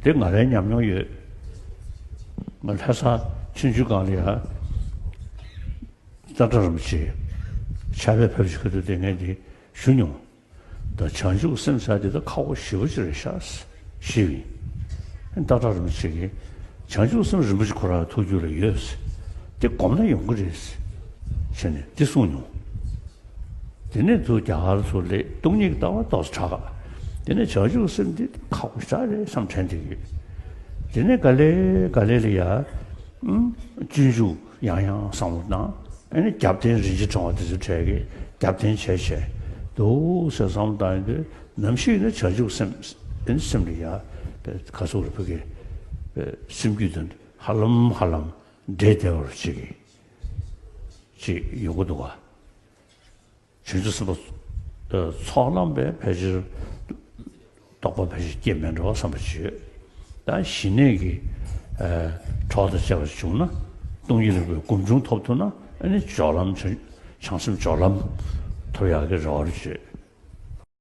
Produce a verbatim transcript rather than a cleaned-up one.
དེ་ང་རའི་ཉམས་མྱོང་ཡོད། ང་ལྷ་ས་ཆོས་འབྱུང་སྒང་ལ་ཡ། སྟག་བྲག་རིན་པོ་ཆེ་ཕྱག་དཔེ་ཕབ་ཅིག་ཁ་ཐུག་དེ་ངས་འདི་ཞུ་མྱོང་། ད་བྱང་ཆུབ་སེམས་ཟེར་དེ་ད་ཁག་པོ་ཞེ་པོ་ཅིག་རེད་ཤག་ཞུས་པ་ཡིན། སྟག་བྲག་རིན་པོ་ཆེ་གིས་བྱང་ཆུབ་སེམས་རིན་པོ་ཆེ་ཁོ་རང་ཐུགས་རྒྱུད་ལ་ཡོད། དེ་སྒོམ་ན་ཡོང་གི་རེད། བྱས་ནས་དེ་གསུངས་མྱོང་། དེ་ནས་ཚུར་རྒྱ་གར་ཚུར་སླེབས། སྟོང་ཉིད་ཀྱི་ལྟ་བ་ཏོག་ཙམ་དྲག་ག་དེ་ནས་བྱང་ཆུབ་སེམས་འདི་ཁག་པོ་ཞེ་དྲག་རེད་བསམ་དྲན་བསྡད་ཀྱི་ཡོད། དེ་ནས་ག་ལེ་ག་ལེ་ལ་ཡ། ཨུམ། སྤྱོད་འཇུག་ཡང་ཡང་བསམ་བློ་བཏང་། ཨ་ནི་རྒྱབ་རྟེན་རིན་ཆེན་ཕྲེང་བ་དེ་ཚོའི་གྲས་ཀྱི་རྒྱབ་རྟེན་བྱས་བྱས་འདུག་ཟེར་བསམ་བློ་བཏང་ཡོང་དུས། ནམ་ཞིག་ནི་བྱང་ཆུབ་སེམས་ཨ་ནི་སེམས་ལ་ཡ། ག་ཟེར་དགོས་རེད། ཕ་གི་སེམས་རྒྱུད་དང་ཧ་ལམ་ཧ་ལམ་འདྲེས་བསྡད་པ་ཅིག་ཅིག་ཡོང་གི་འདུག་ག་བྱང་ཆུབ་སེམས་དཔའ་ཚོགས་ལམ་པས་ཕལ་ཆེར་རྟོགས་པ་ཕལ་ཆེར་སྐྱེ་མེད་འགྲོ་བསམ་པ་ཅིག་ཡོད། ད་ཞི་གནས་ཀྱི་ཨ་གྲོགས་དང་བཅས་པ་བྱུང་ན། སྟོང་ཉིད་རིག་པའི་སྒོམ་བྱུང་ཐོབ་ཐུབ་ན། ཨ་ནི་སྦྱོར་ལམ་བྱང་བྱང་སེམས་སྦྱོར་ལམ་ཐོབ་ཡག་གི་རེ་བ་རེ་བཅོལ།